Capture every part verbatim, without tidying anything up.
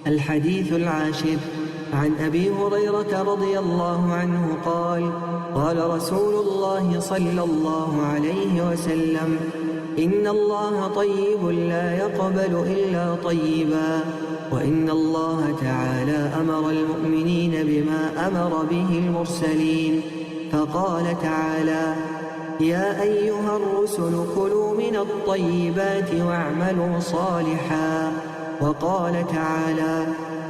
الحديث العاشر. عن أبي هريرة رضي الله عنه قال: قال رسول الله صلى الله عليه وسلم: إن الله طيب لا يقبل إلا طيبا، وإن الله تعالى أمر المؤمنين بما أمر به المرسلين، فقال تعالى: يا أيها الرسل كلوا من الطيبات واعملوا صالحا. وقال تعالى: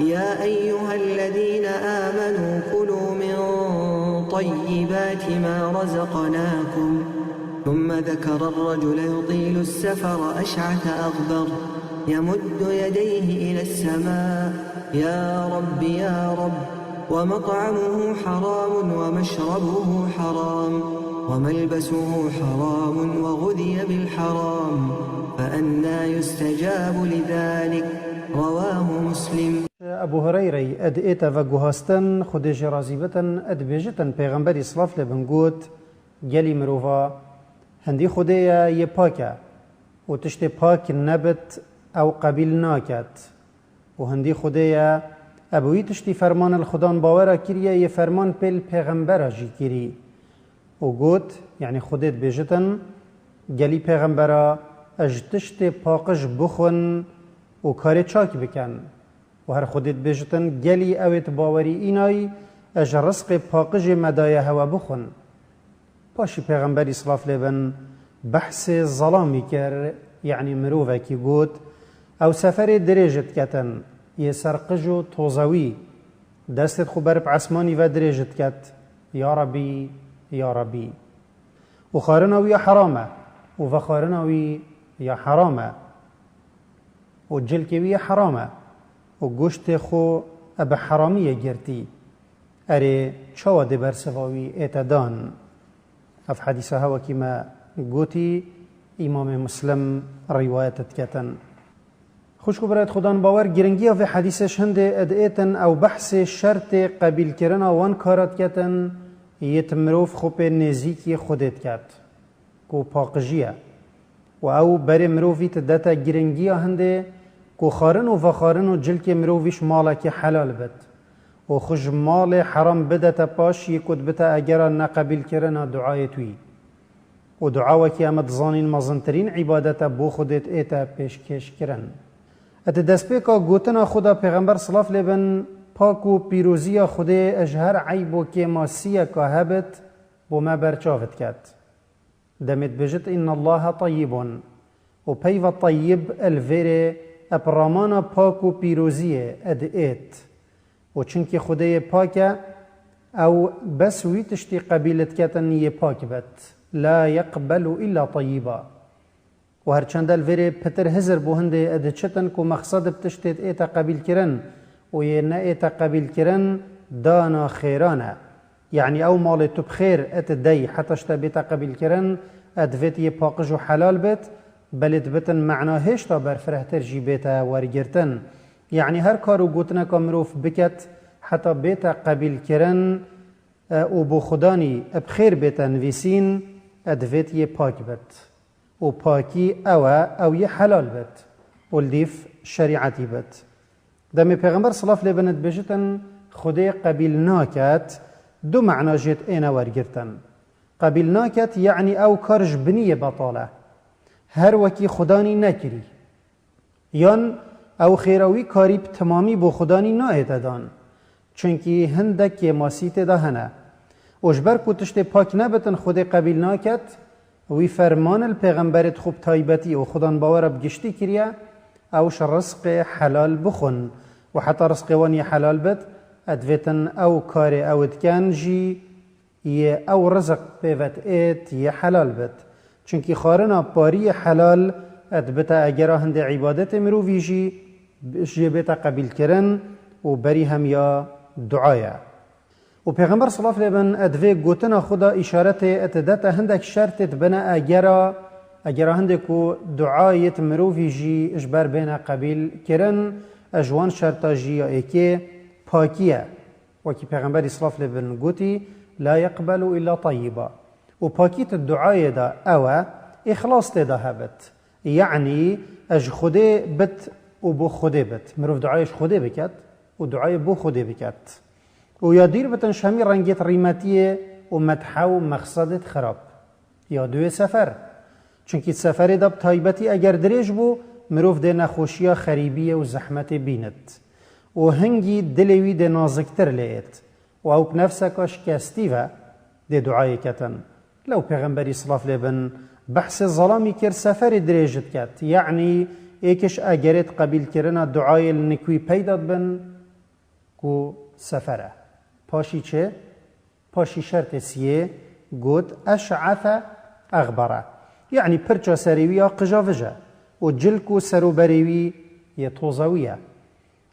يا أيها الذين آمنوا كلوا من طيبات ما رزقناكم. ثم ذكر الرجل يطيل السفر أشعث أغبر يمد يديه إلى السماء: يا رب، يا رب، ومطعمه حرام ومشربه حرام وملبسه حرام وغذي بالحرام، فأنى يستجاب لذلك؟ رواه مسلم. Ebu Hureyrey, ed ête veguhastin, Xwedê jê razî bitin, ed bêjitin, Pêxemberî silav lê bin got: Gelî mirova hindî Xwedê ye, yê pak e û tiştê pak nebit ew qebîl naket. Û hindî Xwedê ye, eb wî tiştî ferman li Xudan bawera kiriye, yê ferman pê li pêxembera jî kirî. Û got, yanî Xwedê dibêjitin, gelî pêxembera, ez ji tiştê paqij bixwin û karê çak bikin. Û her Xwedê dibêjitin, gelî ew ê tu bawerî înayî, ez ji rizqê paqijê me daye hewe bixwin. Paşî Pêxemberî silav lê bin behsê zelamî kir, yanî mirovekî got, ew seferê dirêj diketin, yê ser qij û tozewî, destê xwe ber bi esmanî ve dirêj diket, ya Rebî, ya Rebî. Û xwarina wî ya heram e, û vexwarina wî ya heram e, û cilkê wî ya heram e, û goştê xwe e bi heramiyê girtî. Erê, çawa dê bersiva wî ête dan? Ev hedîsa hewekî me gotî, Îmamê Muslim rîwayet diketin. Xwişk û birayet Xudan bawer, giringiya vê hedîsê ji hindê ed êtin ew behsê şertê qebîlkirina wan kara diketin, yê ti mirov xwe pê nêzîkî Xwedê diket, ku paqijî ye. Û ew berê mirovî ti dete giringiya hindê, ku xwarin û vexwarin û cilkê mirovî ji malekî helal bit. Û xwe ji malê heram bidete paş, yê ku dibite egera neqebîlkirina duayê wî. Û dua wekî em dizanîn mezintirîn îbadet e bo Xwedê ête pêşkêşkirin. Di destpêka gotina xwe de Pêxember silav lê bin, pak û pîroziya Xwedê ji her eyb û kêmasiyeka hebit bo me berçav diket. Demê dibêjit, "Inna Allaha tayyibun." Û peyva tayyib el vêrê ep ramana pak û pîroziyê ed êt. Û çimkî Xwedê yê pak e, ew bes wî tiştî qebîl diketin yê pak bet. La yeqbelu illa tayyiba. Û her çend el vêrê pitir hizir bo hindê ed çitin ku mexsed bi tiştê ête qebîlkirin û yê ne ête qebîlkirin dana xêran e. Yanî ew malê tu bi xêr et dey heta ji te bête qebîlkirin, e divêt yê paqij û helal bit, belê dibitin mena hêşta berfirehtir jî bête wergirtin. Yanî her kar û gotineka mirov biket heta bête qebîlkirin, e, û bo Xudanî bi xêr bête nivîsîn, e divêt yê pak bit. Û pakî ew e, ew yê helal bit û li dîv şerîetî bit. Demê Pêxember silav lê bin dibêjitin, Xwedê qebîl naket, du mena jê têne wergirtin. Qebîl naket, yanî ew kar ji binî yê betal e. Her wekî Xudanî nekirî. Yan ew xêra wî karî bi timamî bo Xudanî nayête dan. Çimkî hindek kêmasî tê de hene. Û ji ber ku tiştê pak nebitin Xwedê qebîl naket, wî ferman li pêxemberê xwe bi taybetî û Xudan bawera bi giştî kiriye, ew ji rizqê helal bixwin û heta rizqê wan yê helal bit, e divêtin ew karê ew diken jî yê ew riziq pê vet êt yê helal bit. Çimkî xwarina pariyê helal e dibite egera hindê îbadetê mirovî jî jê bête qebîlkirin û berî hem ya dua ye. Û Pêxember silav lê bin, e, di vê gotina xwe de îşaretê, e, didete hindek şertê dibine egera, egera hindê ku dua yê di mirovî jî ji ber bêne qebîl kirin, e, ji wan şerta jî ya êkê pakî ye. Wekî Pêxemberî silav lê bin gotî, "La yeqbelu illa tayyiba." Û pakî di duayê de ew e, îxlas tê de hebit. Yanî, e, ji Xwedê bit û bo Xwedê bit. Mirov duayê ji Xwedê biket û duayê bo Xwedê biket. Û ya dîr bitin ji hemî rengêt rîmetiyê û methe û mexsedêt xirab. Ya duyê sefer. Çunkî seferê de bi taybetî eger dirêj bû, mirov dê nexweşiya xerîbiyê û zehmetê bînit. Û hingî dilê wî dê naziktir lê êt. Û ew bi nefseka şikestî ve dê duayê ketin. Lew Pêxemberî silav lê bin behsê zelamî kir seferê dirêj diket. Yanî êkiş egerêt qebîlkirina duayê li nikwî peyda dibin ku sefer e. Paşî çi? Paşî şertê siyê got eş'efe exbere. Yanî pirça serê wî ya qijavij e û cilk û serûberê wî yê tozewî ye.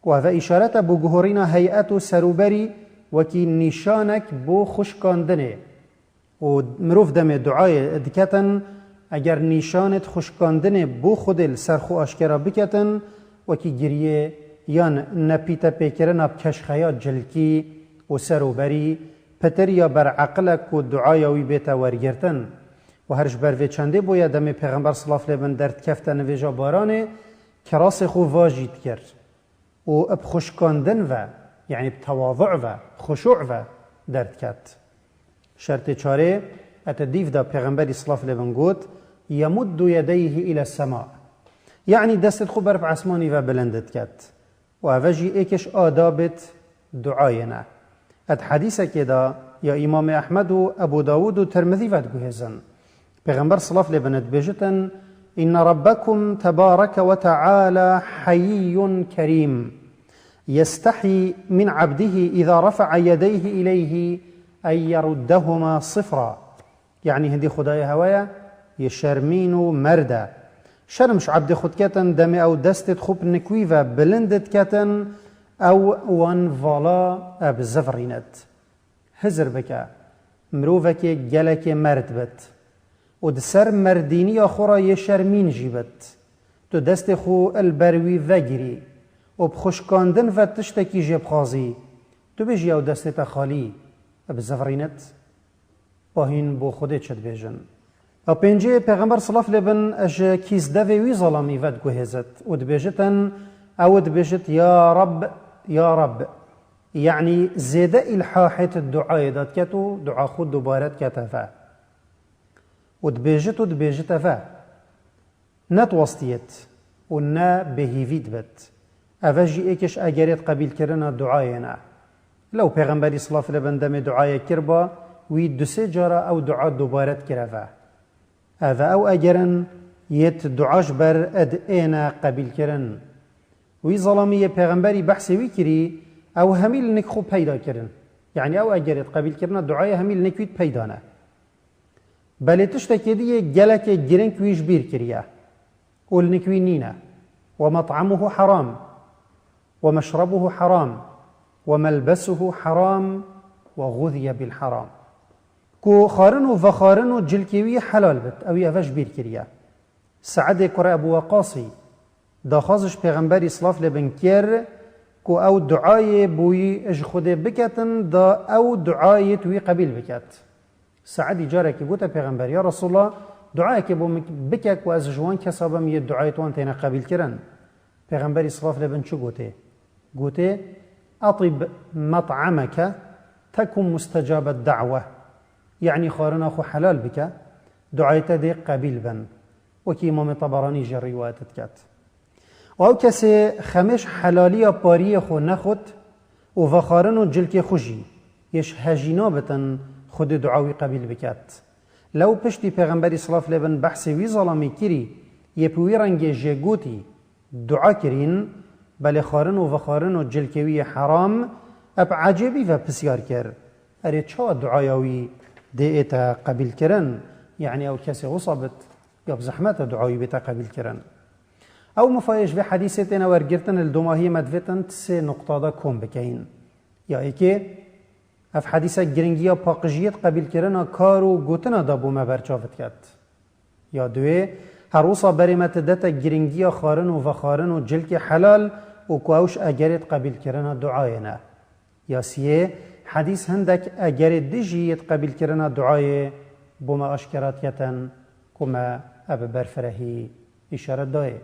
Û eve îşaret e bo guhorîna heyet û serûberî wekî nîşanek bo xwişkandinê. Û mirov demê duayê diketin, eger nîşanêt xwişkandinê bo Xwedê li ser xwe aşkera biketin, wekî giriyê yan nepîtepêkirina bi keşxeya cilkî û serûberî, pitir ya bereqil e ku duaya wî bête wergirtin. Û her ji ber vê çendê boye demê Pêxember silav lê bin derdikefte nivêja baranê, kirasê xwe vajî dikir. û bi xwişkandin ve, yanî bi tewadu ve, xuşû ve derdiket. Şertê çarê, ete dîv de Pêxemberî silav lê bin got, yemuddu yedeyhi île sema. Yanî destê xwe ber bi esmanî ve bilind diket. Û eve jî êkiş adabêt duayê ne. Ed hedîsekê de ya Îmamê Ehmed û Ebû Dawûd û Tirmidî vediguhêzin. Pêxember silav lê bin dibêjitin, inne Rabbekum tebareke ve teala heyyun kerîm. Yestehî min abdihi îza refa'a yedeyhi ileyhi en yeruddehuma sifra. Yanî hindî Xwedayê hewe ye, yê şermîn û merd e. Şerm ji ebdê xwe diketin, demê ew destê xwe bi nikwî ve bilind diketin, ew wan vala bi zivirînit. Hizir bike, mirovekê gelekê merd bit û di ser merdîniya xwe re yê şermîn jî bit. Tu destê xwe li ber wî vegirî û bi xwişkandin ve tiştekî jê bixwazî, tu bêjî ew destê te xalî bizivirînit? Ba hîn bo Xwedê çi dibêjin? A pêncê Pêxember silav lê bin ji kîsdevê wî zelamî vediguhêzit û dibêjitin, ew dibêjit, ya Reb, ya Reb. Yanî zêde îlhahêt duayê de diket û dua xwe dubare dikete ve. Û dibêjit û dibêjite ve. Ne diwestiyêt û ne bêhîvî dibit. Eve jî êkiş egerêt qebîlkirina duayê ne. Lew Pêxemberî silav lê bin demê duayê kirba, wî du sê cara ew dua dubare dikire ve. Eve ew egerin yêt dua ji ber ed êne qebîlkirin. Wî zelamî yê Pêxemberî behsê wî kirî, ew hemî li nik xwe peyda kirin. Yanî ew egerêt qebîlkirina duayê hemî li nik wî peyda ne. Belê tiştekê dî yê gelekê girîng wî ji bîr kiriye û li nik wî nîne. Ve met'amuhu heram, ve meşrebuhu heram, ve melbesuhu heram, ve guziye bil heram. Ku xwarin û vexwarin û cilkê wî helal bit, ew ê eve ji bîr kiriye. Seedê kurê Ebû Weqasî daxwaz ji Pêxemberî silav lê bin kir ku ew duayê bo wî ji Xwedê biketin, da ew duayê tu wî qebîl biket. Seedî carekî gote Pêxember, ya Resulallah, duayekê bo min bike ku ez ji wan kesa bim yê duayê wan têne qebîlkirin. Pêxemberî silav lê bin çi gotê? Gotê, etib met'ameke tekun mustecabet da'we. Yanî xwarina xwe helal bike, duayê te dê qebîl bin. Wekî Îmamê Teberanî jî rîwayet diket. Û ew kesê xemê ji helaliya pariyê xwe nexwit û vexwarin û cilkê xwe jî yê ji hejî nabitin Xwedê dua wî qebîl biket. Lew piştî Pêxemberî silav lê bin behsê wî zelamî kirî, yê bi wî rengê jê gotî, dua kirîn, belê xwarin û vexwarin û cilkê wî yê heram, eb ecêbî ve pisyar kir, erê çawa duaya wî dê ête qebîlkirin? Yanî ew kesê wisa bit, ya bi zehmet e dua wî bête qebîlkirin. Ew mifayê ji vê hedîsê têne wergirtin, li domahiyê me divêtin ti sê nuqta de kom bikeyin. Ya êkê, ev hedîse giringiya paqijiyê di qebîlkirina kar û gotina de bo me berçav diket. Ya duê, her wisa berê me ti dete giringiya xwarin û vexwarin û cilkê helal û ku ew ji egerê di qebîlkirina duayê ne. Ya siyê, hedîs hindek egerê dijî yê di qebîlkirina duayê bo me aşkera diketin ku me ev berfirehî îşaret dayê.